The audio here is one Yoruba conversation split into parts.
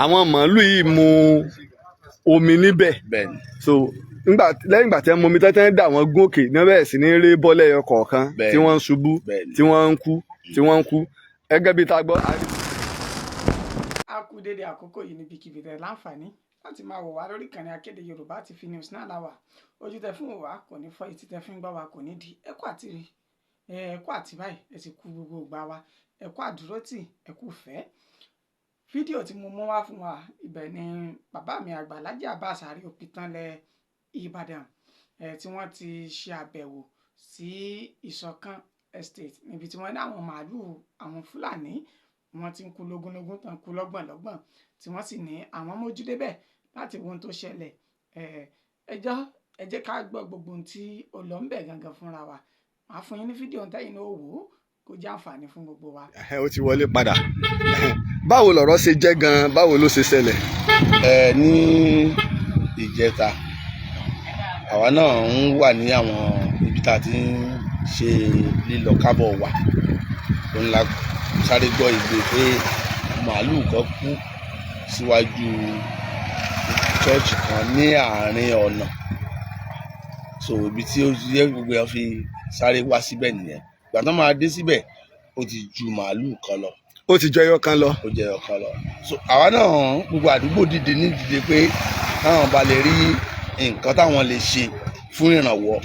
Àwọn màálù yìí mu omi níbẹ̀. Bẹ́ẹ̀ni. So nígbà lẹ́yìn ìgbà tí wọ́n mu omi tẹ́tẹ́ ń dà wọ́n gòkè ní wọ́n bẹ̀rẹ̀ sí ní rí bọ́lẹ̀ ẹyọ kọ̀ọ̀kan tí wọ́n ń ṣubú, tí wọ́n ń kú, tí wọ́n ń kú gẹ́gẹ́ bí ta gbọ́. A kú dédé àkókò yìí níbikíbi tẹ́ láǹfààní láti máa wò wá lórí ìkànnì Akéde Yorùbá TV News náà láwà. Ojú tẹ fún wò wá kò ní fọ́, etí tẹ fi ń gbọ́ wá kò ní di. Ẹ kú àti rí, ẹ kú àti báyìí, ẹ sì kú gbogbo ìgbà wa, ẹ kú àdúrótì, ẹ kú fẹ́. Fídíò tí mo mú wá fún wa, ibẹ̀ ni bàbá mi àgbà Alhaji Abbas Ààrẹ Òpìtàn lẹ Ìbàdàn ẹ tí wọ́n ti ṣe àbẹ̀wò sí Ìṣọ̀kan Estate, níbi tí wọ́n ní àwọn màálùú àwọn Fúlàní wọ́n ti ń kú lógúnlógún tán, kú lọ́gbọ̀nlọ́gbọ̀n, tí wọ́n sì ní àwọn mójú débẹ̀ láti wo ohun tó ṣẹlẹ̀. Ẹjọ́ ẹ jẹ́ ká gbọ́ gbogbo ohun tí ó lọ ń bẹ̀ gangan fúnra wa. Màá fún yín ní fídíò tẹ́yìn náà wò ó, kó jẹ́ àǹfààní fún gbogbo wa. Ẹ̀hẹ́n, ó ti wọlé padà. Báwo lọ̀rọ̀ ṣe jẹ́ gan-an? Báwo ló ṣe ṣẹlẹ̀? Ẹ ní ìjẹta, àwa náà ń wà ní àwọn ibi tá a ti ń ṣe lílọ kábọ̀ wa, òun la sáré gbọ́ ìgbé pé màálùú kan kú síwájú church kan ní àárín ọ̀nà. So ibi tí ó yẹ gbogbo yẹn fi sáré wá síbẹ̀ nìyẹn. Ìgbà tó máa dé síbẹ̀, ó ti ju màálùú kan lọ. Ó ti jọ ẹyọ kan lọ. Ó jẹ́ ọ̀kan lọ. So àwa náà, gbogbo àdúgbò dìde ní dìde pé káwọn bá lè rí nǹkan táwọn lè ṣe fún ìrànwọ́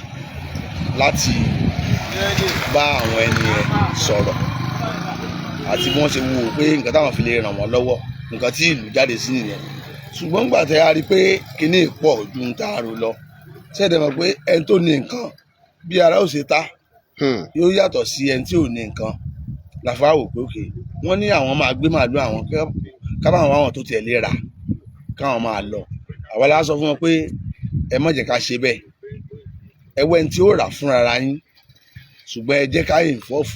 láti bá àwọn ẹni yẹn sọ̀rọ̀ àti bí wọ́n ṣe wò ó pé nǹkan táwọn fi lè ràn wọ́n lọ́wọ́, nǹkan tí ìlú jáde sí nìyẹn. Ṣùgbọ́n nígbà tí a rí i pé kinní pọ̀ ju ń tá a rò lọ, ṣẹ̀dẹ̀ mọ̀ pé ẹni tó ní nǹkan bí ara ó ṣe ta yóò yàtọ̀ sí ẹni tí ò ní nǹkan, làfáà wò pé òkè wọ́n ní àwọn máa gbé màálù àwọn kábàáwọn àwọn tó tiẹ̀ lè rà káwọn máa lọ. Àwa la sọ fún wọn pé ẹ má jẹ́ ká ṣe bẹ́ẹ̀, ẹ wẹ́n tí ó rà fúnra yín, ṣùgbọ́n ẹ jẹ́ ká involve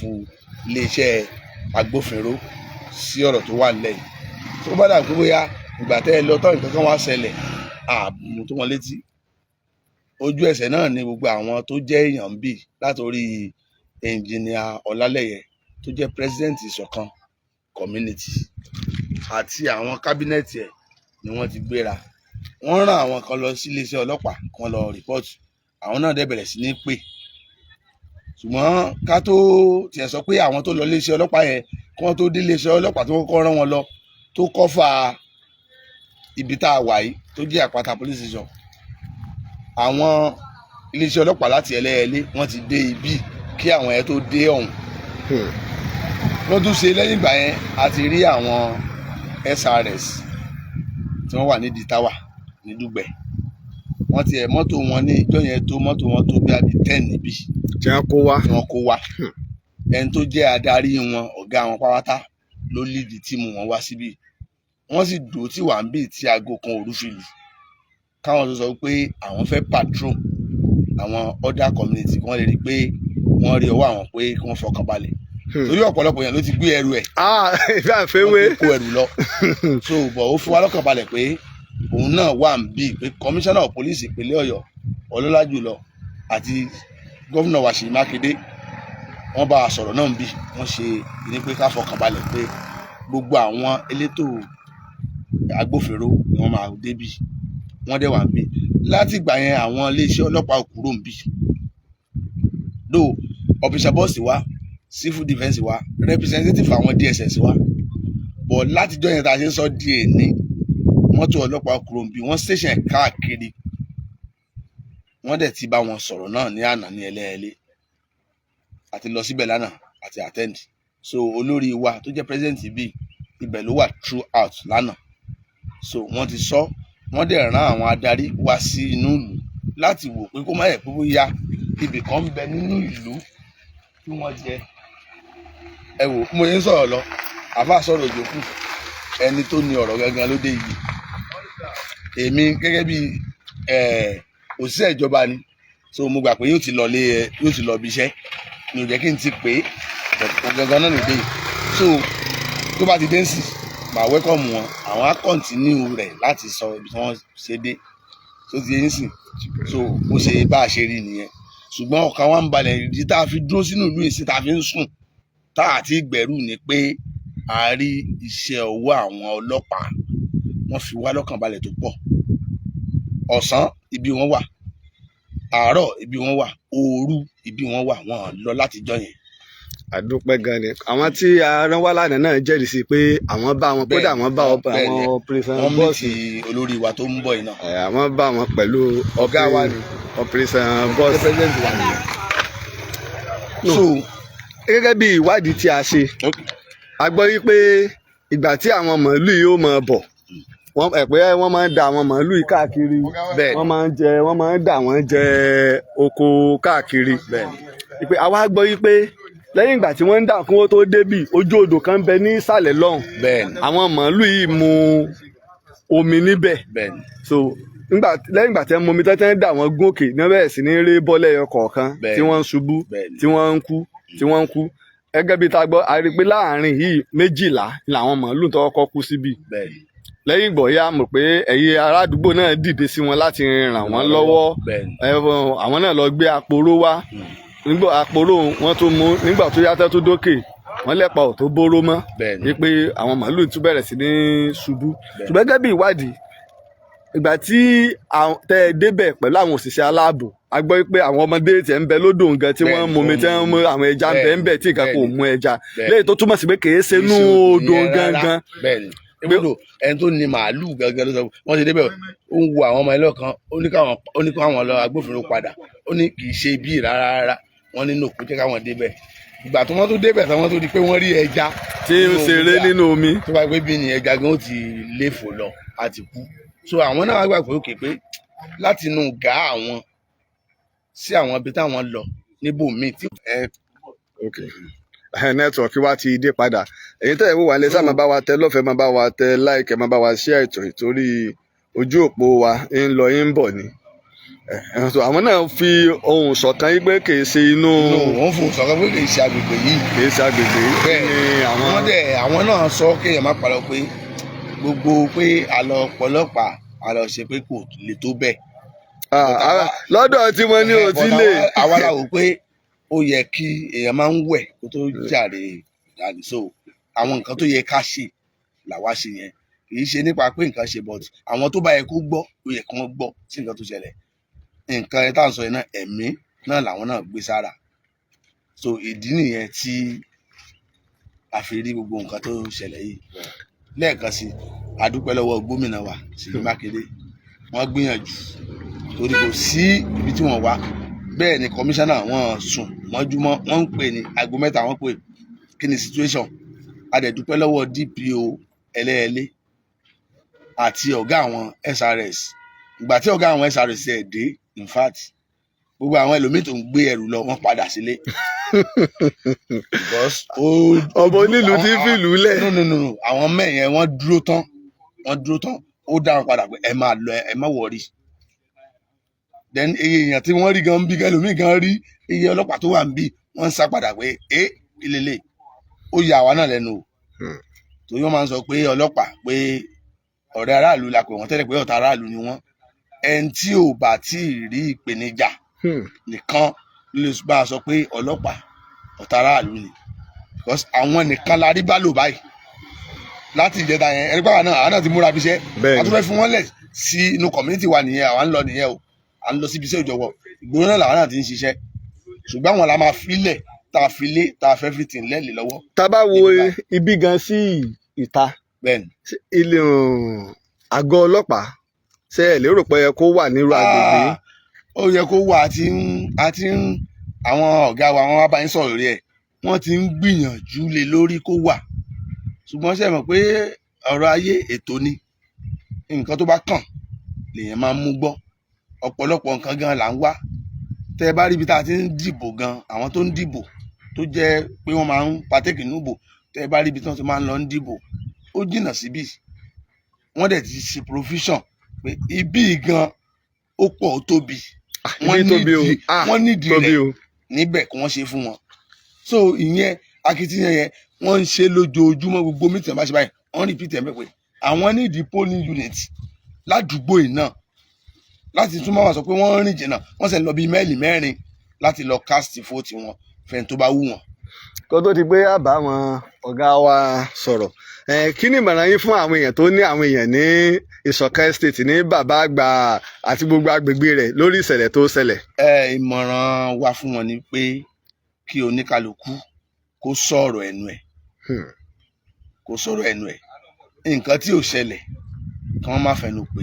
iléeṣẹ́ agbófinró sí ọ̀rọ̀ tó wà nílẹ̀ yìí. Tó bá dà pé bóyá ìgbà tẹ́ ẹ lọ tán, nǹkan kan wá ṣẹlẹ̀, àmú tó wọn létí. Ojú ẹsẹ̀ náà ni gbogbo àwọn tó jẹ́ èèyàn ń bì, látòrí Ẹnjìnìà Ọlálẹ́yẹ tó jẹ́ president Ìṣọ̀kan Community àti àwọn cabinet ẹ̀ ni wọ́n ti gbéra. Wọ́n rán àwọn kan lọ sí iléeṣẹ́ ọlọ́pàá kí wọ́n lọ report. Àwọn náà dẹ̀ bẹ̀rẹ̀ sí ní pè, ṣùgbọ́n ká tó tiẹ̀ sọ pé àwọn tó lọ iléeṣẹ́ ọlọ́pàá yẹn, kí wọ́n tó dé iléeṣẹ́ ọlọ́pàá tó kọ́kọ́ rán wọn lọ, tó cover ibi tá a wà yìí tó jẹ́ Àpáta Police Station, àwọn iléeṣẹ́ ọlọ́pàá láti Ẹlẹ́yẹlé wọ́n ti dé ibi kí àwọn yẹn tó dé ọ̀hún. Wọ́n tún ṣe lẹ́yìn ìgbà yẹn, a ti rí àwọn SRS tí wọ́n wà nídìí táwà ní Dùgbẹ̀. Wọ́n ti ẹ̀ mọ́tò wọn ní ìjọ yẹn, tó mọ́tò wọn tó bí abi 10 níbí tí wọ́n kó wá. Tí wọ́n kó wá. Ẹni tó jẹ́ adarí wọn, ọ̀gá wọn pátá ló lead team wọn wá síbí. Wọ́n sì dúró tí wà ń bì tí aago 1 òru fi lù, káwọn tó sọ pé àwọn fẹ́ patrol àwọn other community, kí wọ́n lè rí i pé wọ́n rí ọwọ́ àwọn pé kí wọ́n fọkàn balẹ̀, torí ọ̀pọ̀lọpọ̀ èèyàn ló ti gbé ẹrù ẹ̀. Ah, ìfẹ́ àfẹ́wé. Wọ́n ti kó ẹrù lọ. So bọ̀ ó fún wa lọ́kàn balẹ̀ pé òun náà wà ń bí, pé commissioner of police ìpínlẹ̀ Ọ̀yọ́ ọlọ́lá jùlọ àti gómìnà wa Ṣèyí Mákindé, wọ́n bá a sọ̀rọ̀ náà ń bí. Wọ́n ṣe ní pé ká fọkàn balẹ̀ pé gbogbo àwọn elétò agbófinró ni wọ́n máa débì. Wọ́n dẹ̀ wà ń bí láti ìgbà yẹn. Àwọn iléeṣẹ́ ọlọ́pàá ò kúrò ń bí do. Officer bọ́ọ̀sì wa, civil defence wa, representative àwọn DSS wa bọ̀ látijọ́ yẹn tá a ṣe ń sọ di èní, mọ́tò ọlọ́pàá kúrò ń bí. Wọ́n station káàkiri. Wọ́n dẹ̀ ti bá wọn sọ̀rọ̀ náà ní àná ní Ẹlẹ́ẹ̀lẹ́ àti lọ síbẹ̀ lánàá àti attend. So olórí wa tó jẹ́ president bíi ibẹ̀ ló wà throughout lánàá. So wọ́n ti sọ, wọ́n dẹ̀ rán àwọn adarí wá sí inú ìlú láti wò pé kó má yẹ pé bóyá ibì kan ń bẹ nínú ìlú tí wọ́n jẹ. Ẹ wò, mo yẹn ń sọ̀rọ̀ lọ, àfa sọ̀rọ̀ òjòkú, ẹni tó ní ọ̀rọ̀ gangan ló dé yìí. Èmi gẹ́gẹ́ bí òṣìṣẹ́ ìjọba ni, so mo gbà pé yóò ti lọ lé ẹ, yóò ti lọ bí iṣẹ́ mi ò jẹ́ kí n ti pè é. Gangan náà ló dé yìí. So tó bá ti dé sí, màá welcome wọn, àwọn á continue rẹ̀ láti sọ ibi tí wọ́n ṣe dé tó ti yẹn sìn. So bó ṣe bá a ṣe rí nìyẹn. Ṣùgbọ́n ọkàn wa ń balẹ̀. Ìdí tá a fi dúró sínú ìlú yìí sí, tá a fi ń sùn, tá a ti gbẹ̀rù ni pé a rí iṣẹ́ ọwọ́ àwọn ọlọ́pàá. Wọ́n fi wá lọ́kàn balẹ̀ tó pọ̀. Ọ̀sán, ibi wọn wà; àárọ̀, ibi wọn wà; òru, ibi wọn wà. Wọn lọ látijọ́ yẹn. Àdúpẹ́ gan ni. Àwọn tí a rán wá lánàá náà jẹ́rìí sí pé àwọn bá wọn, kódà àwọn bá àwọn operation Wọ́n mú bọ́ọ̀sì. ti olórí wa tó ń bọ̀ yìí náà. Àwọn bá wọn pẹ̀lú Ọ̀gá wa ni. Operation bọ́ọ̀sì. President wa nìyẹn. No. So Gẹ́gẹ́ bí ìwádìí tí a ṣe, a gbọ́ wípé ìgbà tí àwọn màálù yìí ó máa bọ̀, wọ́n ẹ̀ pé wọ́n máa ń da àwọn màálù yìí káàkiri. Wọ́n máa ń jẹ, wọ́n máa ń dà wọ́n jẹ oko káàkiri. Ìpè àwa gbọ́ wípé lẹ́yìn ìgbà tí wọ́n ń dà kí wọ́n tó débì, ojú odò kan bẹ ní ìsàlẹ̀ lọ́hùn, àwọn màálù yìí mu omi níbẹ̀. So nígbà lẹ́yìn ìgbà tí wọ́n mu omi tán, tí wọ́n dà wọ́n gòkè ní, wọ́n bẹ̀rẹ̀ sí ní ré bọ́lẹ̀ ẹyọ kọ̀ọ̀kan, tí wọ́n ń ṣubú, tí wọ́n ń kú, tí wọ́n ń kú. Gẹ́gẹ́ bí ta gbọ́, a rí i pé láàrin yìí, 12 làwọn màálù tó kọ́kọ́ kú síbí. Lẹ́yìn ìgbọ̀ya mọ̀ pé ẹ̀yin ará àdúgbò náà dìde sí wọn láti ràn wọ́n lọ́wọ́. Àwọn náà lọ gbé aporó wá. Nígbà aporó wọn tó mú, nígbà tó yàtọ̀ tó dókè, wọ́n lẹ́pa ò tó bóró mọ́, wípé àwọn màálù tún bẹ̀rẹ̀ sí ní ṣubú. Ṣùgbọ́n gẹ́gẹ́ bí ìwádìí, ìgbà tí tẹ́ ẹ débẹ̀ pẹ̀lú àwọn òṣìṣẹ́ aláàbò, a gbọ́ pé àwọn ọmọdé tiẹ̀ ń bẹ lódò nǹkan tí wọ́n ń mumi, tí wọ́n ń mú àwọn ẹja ń bẹ ń bẹ, tí nǹkan kò mú ẹja, léyìí tó túmọ̀ sí pé kìí ṣe inú odò gangan. Bẹ́ẹ̀ni, ibùdó ẹni tó ní màálù gangan ló sọ wọ́n ti débẹ̀, ó ń wo àwọn ọmọ ẹlọ́kan, ó ní káwọn lọ agbófinró padà. Ó ní kì í ṣe bí rárá rárá. Wọ́n ní nòkú jẹ́ káwọn débẹ̀. Ìgbà tí wọ́n tó débẹ̀ tí wọ́n tó di pé wọ́n rí ẹja tí ń ṣeré nínú omi. Tó bá gbé bí ni ẹja gan ó ti léfò lọ àti kú. So àwọn náà wá gbà pé òkè pé láti inú gà àwọn sí àwọn ibi táwọn lọ níbòmíì tí Ok, network wa ti dé padà. Èyí tẹ́ ẹ̀ wò wá lé sáà, máa bá wa tẹ lọ́fẹ̀ẹ́, máa bá wa tẹ like, máa bá wa share ètò, ìtorí ojú òpó wa ń lọ ń bọ̀ ni. So àwọn náà fi ohùn ṣọ̀kan yí pé kì í ṣe inú Inú wọn fò sọ̀rọ̀ pé kì í ṣe agbègbè yìí. Kì í ṣe agbègbè yìí ni àwọn. Wọ́n dẹ̀ àwọn náà sọ kéèyàn má parọ́ pé gbogbo pé àlọ́ ọ̀pọ̀lọpàá àlọ́ ṣe pé kò lè tó bẹ́ẹ̀. Ah, ah, lọ́dọ̀ tí wọ́n ní o ti lè. Àwa la wò pé ó yẹ kí èèyàn máa ń wẹ̀ kó tó jàre dàní. So àwọn nǹkan tó yẹ ká ṣe làwa ṣe yẹn. Kì í ṣe nípa pé nǹkan ṣe, but àwọn tó bá yẹ kó gbọ́, ó yẹ kí wọ́n gbọ́ sí nǹkan tó ṣẹlẹ̀. Nǹkan ẹ tá à ń sọ yẹn náà, ẹ̀mí náà làwọn náà gbé sára. So ìdí nìyẹn tí a fi rí gbogbo nǹkan tó ṣẹlẹ̀ yìí. Lẹ́ẹ̀kan sí, a dúpẹ́ lọ́wọ́ gómìnà wa, Ṣèyí Mákindé. Wọ́n gbìyànjú torí kò sí ibi tí wọ́n wá. Bẹ́ẹ̀ ni kọmíṣánná, wọ́n sùn mọ́júmọ́, wọ́n ń pè ní aago 3, wọ́n pè kí ni situation. A dẹ̀ dúpẹ́ lọ́wọ́ DPO Ẹlẹ́ẹ̀lé àti ọ̀gá àwọn SRS. Ìgbà tí ọ̀gá àwọn SRS ẹ̀ dé, in fact, gbogbo àwọn ẹlòmíì tó ń gbé ẹrù lọ, wọ́n padà sílé because ó Ọmọ onílùú tí ń fìlú lẹ̀. No, no, no, no. Àwọn mẹ́yẹn, wọ́n dúró tán, wọ́n dúró tán. Ó dá wọn padà pé ẹ máa lọ, ẹ má worry. Then iye èèyàn tí wọ́n rí gan bí gan, ẹlòmíì gan rí iye ọlọ́pàá tó wà ń bí, wọ́n ń sá padà pé ẹ kí lélẹ̀. Ó yà àwa náà lẹ́nu o, torí wọ́n máa ń sọ pé ọlọ́pàá, pé ọ̀rẹ́ aráàlú la pè wọ́n tẹ́lẹ̀, pé ọ̀tá aráàlú ni wọ́n. Ẹni tí ò bá tí ì rí ìpèníjà nìkan ló lè bá a sọ pé ọlọ́pàá ọ̀tá aráàlú ni, because àwọn nìkan la rí bá lò báyìí láti ìjẹta yẹn. Ẹni pàwọn náà, àwọn náà ti múra bí iṣẹ́. A tún fẹ́ fún wọn lẹ̀ sí inú community wa nìyẹn. Àwa ń lọ nìyẹn o, à ń lọ síbi iṣẹ́ ìjọwọ́. Ìgboro náà làwọn náà ti ń ṣiṣẹ́, ṣùgbọ́n àwọn la máa filẹ̀, tá a fi lé, tá a fẹ́ fi tì ń lẹ́lẹ̀ lọ́wọ́. Tá a bá wo ibi gan sí ìta, ṣé ilé àgọ́ ọlọ́pàá, ṣé ẹ lérò pé ó yẹ kó wà nírú agbègbè yìí? Ah, ó yẹ kó wà. Àti ń àwọn ọ̀gá wa, wọ́n wá bá yín sọ̀rọ̀ lórí ẹ̀. Wọ́n ti ń gbìyànjú lé lórí kó wà, ṣùgbọ́n ṣe mọ̀ pé ọ̀rọ̀ ayé ètò ni. Nǹkan tó bá kàn lèèyàn máa ń mú gbọ́. Ọ̀pọ̀lọpọ̀ nǹkan gan là ń wá. Tẹ́ ẹ bá rí ibi tá a ti ń dìbò gan, àwọn tó ń dìbò tó jẹ́ pé wọ́n máa ń partake nínú ìbò, tẹ́ ẹ bá rí ibi tí wọ́n ti máa ń lọ ń dìbò, ó jìnnà síbí. Wọ́n dẹ̀ ti ṣe provision pé ibí gan ó pọ̀, ó tóbi. Wọ́n Ibi tóbi o. nídìí Ah, wọ́n nídìí tóbi rẹ̀ o. níbẹ̀ kí wọ́n ṣe fún wọn. So ìyẹn akitiyan yẹn, wọ́n ń ṣe lójoojúmọ́. Gbogbo meeting bá ṣe báyìí, wọ́n repeat ẹ̀ pé àwọn nídìí polling unit ládùúgbò yìí náà, láti tún máa sọ pé wọ́n rìn jìnnà, wọ́n sì ń lọ bíi máìlì 4 láti lọ cast vote wọn fẹ́ni tó bá wù wọ́n. Kó tó di pé a bá àwọn ọ̀gá wa sọ̀rọ̀, kí ni ìmọ̀ràn yín fún àwọn èèyàn tó ní àwọn èèyàn ní Ìṣọ̀kan Estate, ní Bàbá Àgbà àti gbogbo agbègbè rẹ̀ lórí ìṣẹ̀lẹ̀ tó ṣẹlẹ̀? Ìmọ̀ràn wa fún wọn ni pé kí oníkálukú kó sọ̀rọ̀ ẹnu ẹ̀, kó sọ̀rọ̀ ẹnu ẹ̀. Nǹkan tí ò ṣẹlẹ̀, kí wọ́n má fẹnu pé,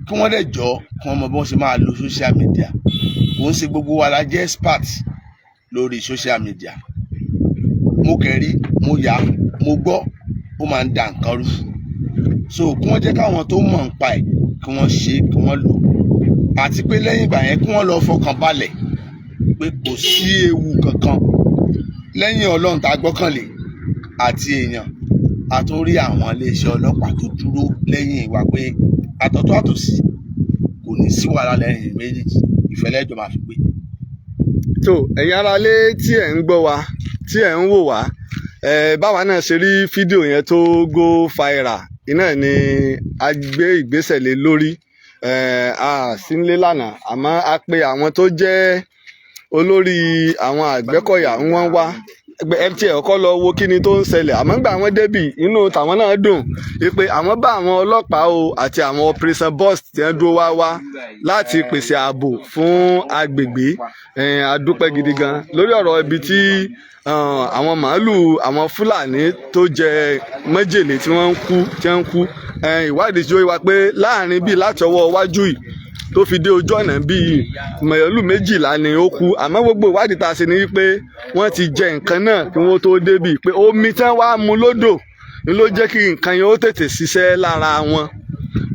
kí wọ́n dẹ̀ jọ kí wọ́n mọ bí wọ́n ṣe máa lo social media. Kò ń ṣe gbogbo wa la jẹ́ expert lórí social media. Mo kẹ̀rí, mo yà, mo gbọ́, ó máa ń da nǹkan rú. So kí wọ́n jẹ́ káwọn tó mọ̀ nípa ẹ̀ kí wọ́n ṣe, kí wọ́n lò, àti pé lẹ́yìn ìgbà yẹn, kí wọ́n lọ fọkàn balẹ̀ pé kò sí ewu kankan lẹ́yìn Ọlọ́run tá a gbọ́kànlé àti èèyàn. A tún rí àwọn iléeṣẹ́ ọlọ́pàá tó dúró lẹ́yìn wa pé àtọ̀tún àtòsí kò ní sí wàhálà. Lẹ́yìn méjèèjì, ìfẹ́lẹ́jọ́ máa fi pé. Tó ẹ̀yin aráalé tí ẹ̀ ń gbọ́ wa, tí ẹ̀ ń wò wá, báwa náà ṣe rí fídíò yẹn tó go viral iná ni a gbé ìgbésẹ̀ lé lórí. A sí nílé lánàá, àmọ́ a pe àwọn tó jẹ́ olórí àwọn Àgbẹ̀kọ̀yà, wọ́n wá ẹ tí ẹ kọ́kọ́ lọ wo kí ni tó ń ṣẹlẹ̀. Àmọ́ gbà wọ́n débì, inú tàwọn náà dùn wípé àwọn bá àwọn ọlọ́pàá o àti àwọn Operation Burst tí wọ́n dúró wá wá láti pèsè ààbò fún agbègbè. A dúpẹ́ gidi gan lórí ọ̀rọ̀ ibi tí àwọn màálùú àwọn Fúlàní tó jẹ májèlé tí wọ́n ń kú, tí wọ́n ń kú. Ìwádìí tí ó yé wa pé láàrin bíi láti ọwọ́ iwájú yìí tó fi dé ojú ọ̀nà bíi màálù 12 ni ó kú. Àmọ́ gbogbo ìwádìí tá a ṣe ni wípé wọ́n ti jẹ nǹkan náà kí wọ́n tó débì, pé omi tí wọ́n wá mu lódò ni ló jẹ́ kí nǹkan yẹn ó tètè ṣiṣẹ́ lára wọn.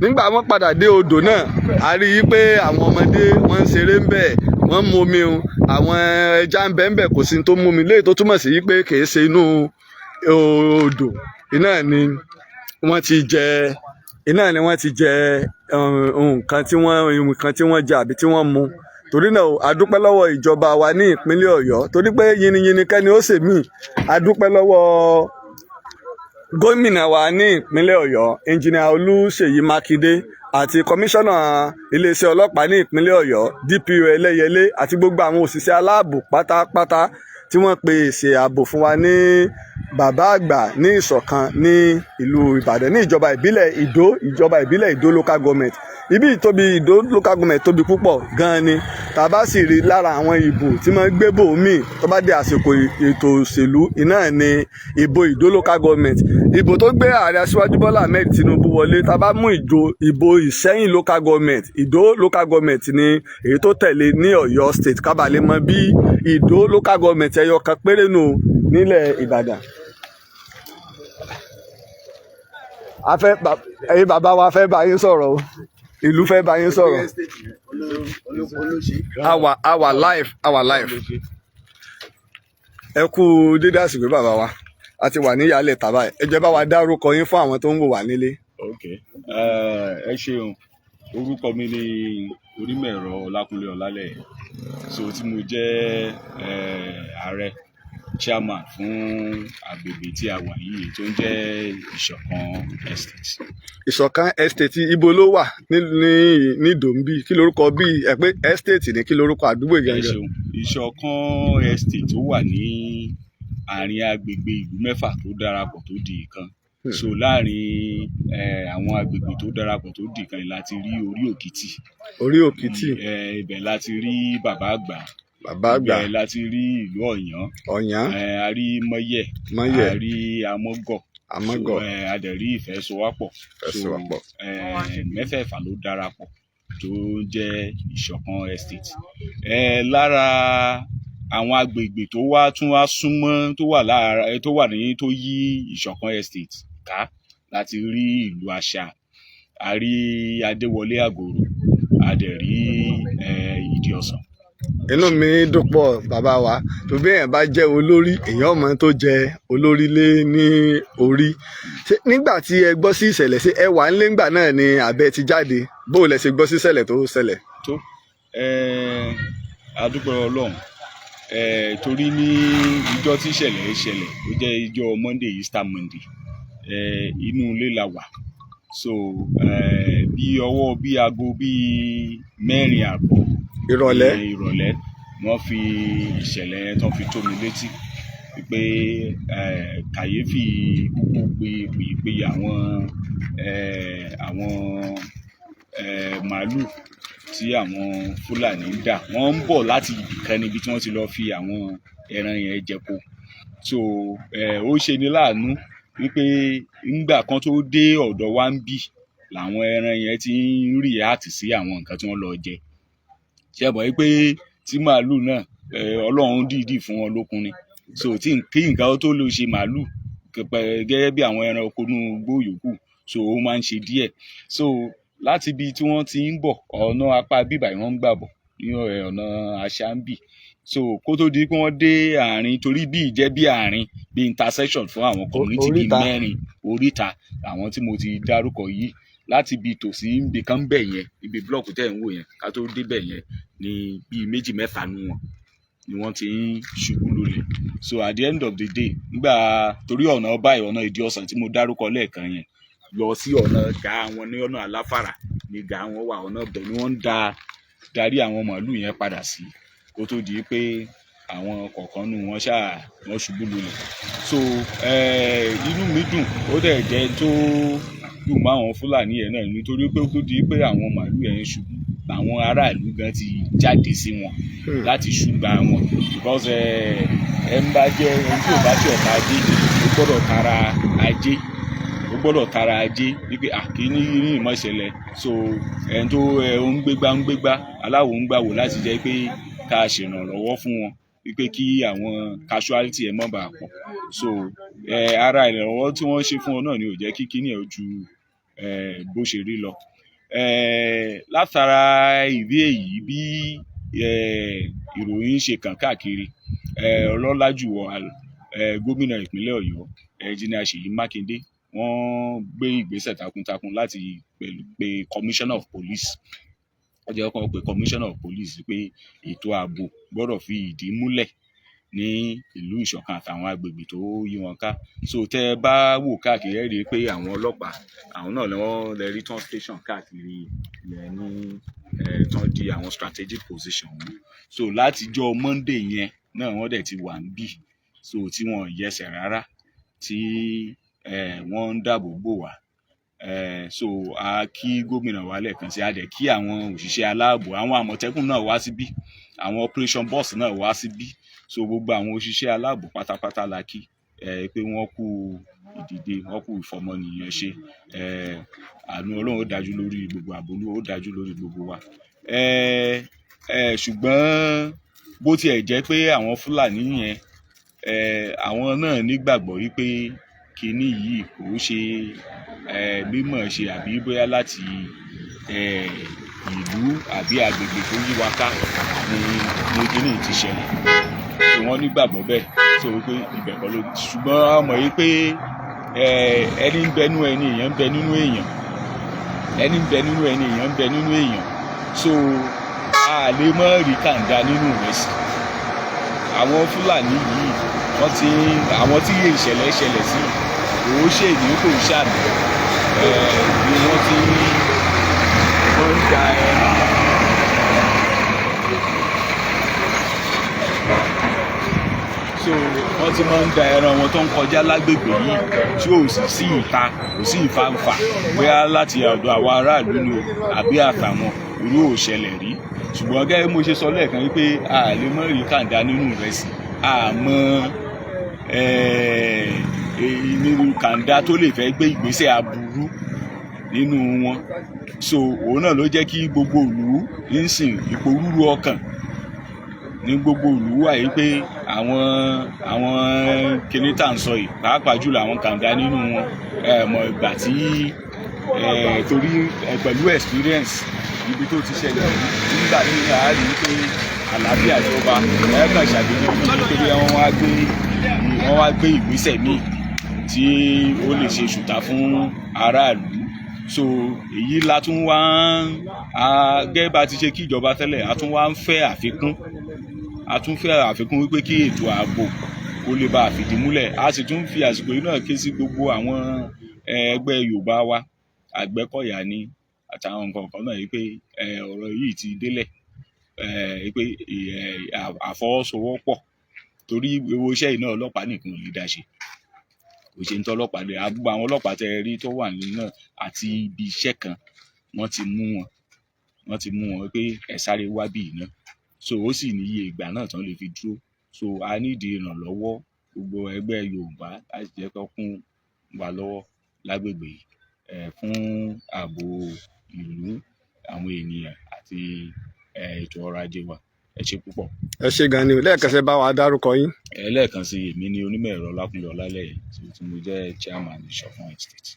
Nígbà wọ́n padà dé odò náà, a rí i pé àwọn ọmọdé wọ́n ń ṣeré ń bẹ̀, wọ́n ń mu omi o, àwọn ẹja ń bẹ ń bẹ̀, kò sí tó mú mi léyìí, tó túmọ̀ sí pé kì í ṣe inú odò iná ni wọ́n ti jẹ, iná ni wọ́n ti jẹ nǹkan tí wọ́n jẹ àbí tí wọ́n mu. Torí náà, a dúpẹ́ lọ́wọ́ ìjọba wa ní ìpínlẹ̀ Ọ̀yọ́, torí pé yiniyini kẹ́ni ó ṣèmí. A dúpẹ́ lọ́wọ́ gómìnà wa ní ìpínlẹ̀ Ọ̀yọ́, Ẹnjìnìà Olúṣèyí Mákindé, àti kọmíṣánná iléeṣẹ́ ọlọ́pàá ní ìpínlẹ̀ Ọ̀yọ́, DPO Ẹlẹ́yẹlé, àti gbogbo àwọn òṣìṣẹ́ aláàbò pátápátá tí wọ́n pèsè ààbò fún wa ní Bàbá Àgbà ní Ìṣọ̀kan ní ìlú Ìbàdàn, ní ìjọba ìbílẹ̀ Ìdó, ìjọba ìbílẹ̀ Ìdó Local Government. Ibi ìtóbi Ìdó Local Government tóbi púpọ̀ gan-an ni. Tá a bá sì rí lára àwọn ìbò tí wọ́n gbé bò míì tó bá dé àsìkò ètò òṣèlú, iná ní ìbò Ìdó Local Government, ìbò tó gbé ààrẹ Aṣíwájú Bọ́lá Ahmed Tinubu wọlé. Tá a bá mú ìjò ìbò Ìṣẹ́yìn Local Government, Ìdó Local Government ní èyí tó tẹ̀lé ní Ọ̀yọ́ State. Ká bàa lè mọ bí Ìdó Local Government ẹyọ kan péré nù nílẹ̀ Ìbàdàn. A fẹ́ ẹ̀yin bàbá wa fẹ́ bá yín sọ̀rọ̀ o, ìlú fẹ́ bá yín sọ̀rọ̀. Our life, our life. Ẹ kú dédé àsìkò, bàbá wa. A ti wà ní ìyálẹ̀ tàbá. Ẹ jẹ́ bá wa dárúkọ yín fún àwọn tó ń wò wá nílé. Ok, ẹ ṣeun. Orúkọ mi ni Onímọ̀-ẹ̀rọ Ọlákúnlé Ọlálẹyé, so tí mo jẹ́ ààrẹ, chairman fún agbègbè tí a wà yìí tó ń jẹ́ Ìṣọ̀kan Estate. Ìṣọ̀kan Estate, ibo ló wà ní Ìdó ńbí? Kí lorúkọ bí ẹ pé estate ní, kí lorúkọ àdúgbò Ẹ gangan? ṣeun. Ìṣọ̀kan Estate, ó wà ní àárín agbègbè ìlú mẹ́fà tó darapọ̀ tó di ìkan. So láàrin àwọn agbègbè tó darapọ̀ tó di ìkan yìí láti rí Orí Òkìtì. Orí Òkìtì. Ibẹ̀ láti rí Bàbá Àgbà. Bàbá Àgbà. Ibẹ̀ láti rí ìlú Ọ̀yàn. Ọ̀yàn. A rí Mọ́yẹ̀. Mọ́yẹ̀. A rí Amọ́gọ̀. Amọ́gọ̀. So, a dẹ̀ rí Ìfẹ́sowápọ̀. Ìfẹ́sowápọ̀. So mẹ́fẹ̀ẹ̀fà ló darapọ̀ tó ń jẹ́ Ìṣọ̀kan Estate. Lára àwọn agbègbè tó wá tún wá súnmọ́, tó wà lára, tó wà ní, tó yí Ìṣọ̀kan Estate ká, láti rí ìlú Àṣà, a rí Adéwọlé Àgòrò, a dẹ̀ rí Ìdí Ọ̀sán. Inú mi dùn pọ̀, bàbá wa. Tó bí èèyàn bá jẹ́ olórí, èèyàn mọ̀ tó jẹ́ olórí lé ní orí. Ṣé nígbà tí ẹ gbọ́ sí ìṣẹ̀lẹ̀, ṣé ẹ wà nílé ńgbà náà ni àbẹ ti jáde? Bó o lẹ ṣe gbọ́ sí ìṣẹ̀lẹ̀ tó ṣẹlẹ̀? Tó a dúpẹ́ Ọlọ́run, torí ní ìjọ tí ìṣẹ̀lẹ̀ yìí ṣẹlẹ̀, ó jẹ́ ìjọ Monday, Easter Monday, inú ilé la wà. So bí ọwọ́ bí aago bíi 4:30 ìrọ̀lẹ́. Ìrọ̀lẹ́, wọ́n fi ìṣẹ̀lẹ̀ yẹn tán fi tó mi létí. Pé kàyéfì kúkú pé pé àwọn màálù tí àwọn Fúlàní ń dà, wọ́n ń bọ̀ láti ibìkan níbi tí wọ́n ti lọ fi àwọn ẹran yẹn jẹko. So ó ṣe ni láàánú wípé ńgbà kan tó dé ọ̀dọ̀ wa ń bì làwọn ẹran yẹn ti ń react sí àwọn nǹkan tí wọ́n lọ jẹ. Ṣe mọ̀ wípé tí màálù náà, Ọlọ́run dìídì fún wọn lókun ni. So tí kí nǹkan tó lè ṣe màálù gẹ́gẹ́ bí àwọn ẹranko inú igbó yòókù, so ó máa ń ṣe díẹ̀. So láti ibi tí wọ́n ti ń bọ̀, ọ̀nà apá bíbà yìí wọ́n ń gbà bọ̀ ní ọ̀nà Àṣàǹbì. So kó tó di pé wọ́n dé àárín, torí bí ìjẹ́ bí àárín bí intersection fún àwọn community bíi Oríta. mẹ́rin, oríta àwọn tí mo ti dárúkọ yìí, láti ibi tòsí ibì kan bẹ̀ yẹn, ibi block tẹ̀ ń wò yẹn, ká tó débẹ̀ yẹn ní bíi méjì mẹ́ta nú wọn ni wọ́n ti ń ṣubú lulẹ̀. So at the end of the day, nígbà torí ọ̀nà báyìí, ọ̀nà Ìdí Ọ̀sán tí mo dárúkọ lẹ́ẹ̀kan yẹn lọ sí ọ̀nà gà wọn ní ọ̀nà Aláfàrà ní gà wọn wà, ọ̀nà ibẹ̀ ni wọ́n ń darí àwọn màálù yẹn padà sí, kó tó di pé àwọn kọ̀ọ̀kan nù wọ́n ṣáà wọ́n ṣubú lulẹ̀. So inú mi dùn, ó dẹ̀ jẹ́ tó dùn mọ́ àwọn Fúlàní yẹn náà, nítorí pé ó tó di pé àwọn màálù yẹn ń ṣubú, làwọn aráàlú gan ti jáde sí wọn láti ṣùgbà wọn, because ẹ ń bá jẹ́ ẹni tí ò bá tí ọ̀tá ajé, ó gbọ́dọ̀ tara ajé, ó gbọ́dọ̀ tara ajé wípé àkíní ní ìmọ̀ ìṣẹ̀lẹ̀. So ẹni tó ẹ ń gbégbá ń gbégbá, aláwo ń gbàwò láti jẹ́ pé ká ṣèrànlọ́wọ́ fún wọn wípé kí àwọn casualty ẹ̀ má bàa pọ̀. So ara ìrànlọ́wọ́ tí wọ́n ṣe fún wọn náà ni ò jẹ́ kí kíní ẹ̀ ju bó ṣe rí lọ. Látara ìdí èyí, bí ìròyìn ṣe kàn káàkiri, ọlọ́lá jùlọ gómìnà ìpínlẹ̀ Ọ̀yọ́, Engineer Ṣèyí Mákindé, wọ́n gbé ìgbésẹ̀ takuntakun láti pẹ̀lú pé commissioner of police, wọ́n jẹ́ kó pé commissioner of police pé ètò ààbò gbọ́dọ̀ fi ìdí múlẹ̀ ní ìlú Ìṣọ̀kan àtàwọn agbègbè tó yí wọn ká. So tẹ́ ẹ bá wò káàkiri, ẹ rí i pé àwọn ọlọ́pàá, àwọn náà ni wọ́n lè rí tán station káàkiri ilẹ̀ ní tán di àwọn strategic position mú. So látijọ́ Monday yẹn náà wọ́n dẹ̀ ti wà níbí, so tí wọ́n yẹsẹ̀ rárá, tí wọ́n ń dáàbò bò wá. So a kí gómìnà wa lẹ́ẹ̀kan sí, a dẹ̀ kí àwọn òṣìṣẹ́ aláàbò, àwọn Àmọ̀tẹ́kùn náà wá síbí, àwọn operation boss náà wá síbí. So gbogbo àwọn òṣìṣẹ́ aláàbò pátápátá la kí pé wọ́n kú ìdìde, wọ́n kú ìfọmọnìyàn ṣe. Àánú Ọlọ́run ó dájú lórí gbogbo àbólú, ó dájú lórí gbogbo wa. Ṣùgbọ́n bó tiẹ̀ jẹ́ pé àwọn Fúlàní yẹn, àwọn náà nígbàgbọ́ wípé kinní yìí kò ṣe mímọ̀ ṣe àbí bóyá láti ìlú àbí agbègbè tó yí wa ká ní kinní yìí ti ṣẹlẹ̀. So wọ́n nígbàgbọ́ bẹ́ẹ̀, so wípé ibẹ̀ kọ́ ló. Ṣùgbọ́n a mọ̀ wípé ẹni ń bẹ nínú ẹni, èèyàn ń bẹ nínú èèyàn, ẹni ń bẹ nínú ẹni, èèyàn ń bẹ nínú èèyàn. So a lè mọ̀ rí kàńdá nínú ìrẹsì. Àwọn Fúlàní yìí, wọ́n ti àwọn tí ìṣẹ̀lẹ̀ ṣẹlẹ̀ sí, kò ṣèlú kò ṣàmì ni wọ́n ti wọ́n ń da ẹran. So wọ́n ti máa ń da ẹran wọn tó ń kọjá lágbègbè yìí, tí ò sì sí ìta, kò sí ìfàǹfà bóyá láti ọ̀dọ̀ àwọn aráàlú ni o àbí àtàwọn, irú ò ṣẹlẹ̀ rí. Ṣùgbọ́n gẹ́gẹ́ bí mo ṣe sọ lẹ́ẹ̀kan wípé a lè mọ̀ rí kàńdá nínú ìrẹsì, àmọ́ nínú kàńdá tó lè fẹ́ gbé ìgbésẹ̀ aburú nínú wọn. So òun náà ló jẹ́ kí gbogbo ìlú ń sìn ìpòrúru ọkàn ní gbogbo ìlú wà yìí pé àwọn kinní tá à ń sọ yìí, pàápàá jùlọ àwọn kàńdá nínú wọn, ẹ mọ̀ ìgbà tí torí pẹ̀lú experience ibi tó ti ṣẹlẹ̀ nígbà tí a rí i pé àlàáfíà jọba, ẹ kàn ṣàdédé nítorí wọ́n wá gbé ìgbésẹ̀ míì tí ó lè ṣe ṣùtà fún aráàlú. So èyí la tún wá ń gẹ́gẹ́ bá ti ṣe kí ìjọba tẹ́lẹ̀, a tún wá ń fẹ́ àfikún, a tún fẹ́ àfikún wípé kí ètò ààbò kó lè bá a fìdí múlẹ̀. A sì tún fi àsìkò yìí náà ké sí gbogbo àwọn ẹgbẹ́ Yorùbá wa, Àgbẹ̀kọ̀yà ni àtàwọn nǹkan kan náà, wípé ọ̀rọ̀ yìí ti délẹ̀, wípé àfọwọ́sowọ́pọ̀. Torí owó iṣẹ́ yìí náà, ọlọ́pàá nìkan ò lè dá ṣe. Kò ṣe ń tọ́ ọlọ́pàá lè. Gbogbo àwọn ọlọ́pàá tẹ rí tó wà nínú náà àti ibi iṣẹ́ kan, wọ́n ti mú wọn pé ẹ sáré wá bí náà. So ó sì ní iye ìgbà náà tán lè fi dúró. So a nídìí ìrànlọ́wọ́ gbogbo ẹgbẹ́ Yorùbá láti jẹ́ kó kún wa lọ́wọ́ lágbègbè yìí fún ààbò ìlú, àwọn ènìyàn àti ètò ọrọ̀ ajé wa. Ẹ ṣé púpọ̀. Ẹ ṣé gan ni o. Lẹ́ẹ̀kan sí, bá wa dárúkọ yín. Ẹlẹ́ẹ̀kan sí, èmi ni onímọ̀ ẹ̀rọ Ọlákúnlé Ọlálẹ́yẹ, tí mo jẹ́ chairman Ìṣọ̀kan Estate.